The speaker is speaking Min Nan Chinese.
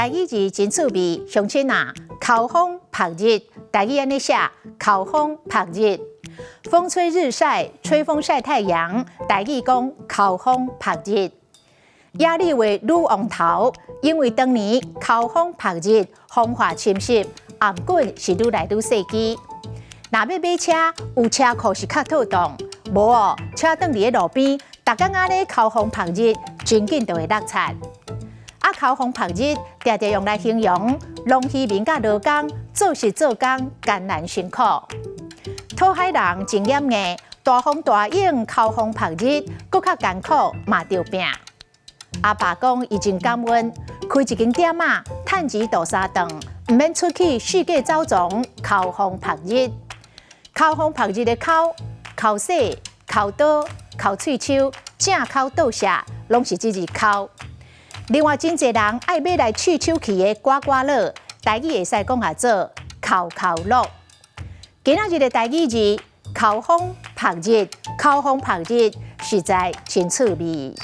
台語字真趣味，鄉親啊，口風曝日，台語按呢寫，口風曝日，風吹日曬，吹風曬太陽，台語講口風曝日。雅裡話女王頭，因為當年口風曝日，風化侵蝕，頷頸是愈來愈細支。若欲買車，有車庫是較妥當，無哦，車轉佇咧路邊，逐工按呢口風曝日，真緊就會落漆。啊，口風曝日，常常用來形容農漁民佮勞工做事做工艱難辛苦。討海人真嚴硬，大風大湧，口風曝日，閣較艱苦嘛著拚。阿爸講伊真感恩，開一間店仔，趁錢度三頓，毋免出去四界走傱，口風曝日。口風曝日的口，剾洗、剾刀、剾喙鬚、正口倒瀉，攏是這字剾。另外，真濟人愛買來試手氣的刮刮樂，台語會使講下做扣扣樂。今仔日的台語字，口風曝日，口風曝日，實在真趣味。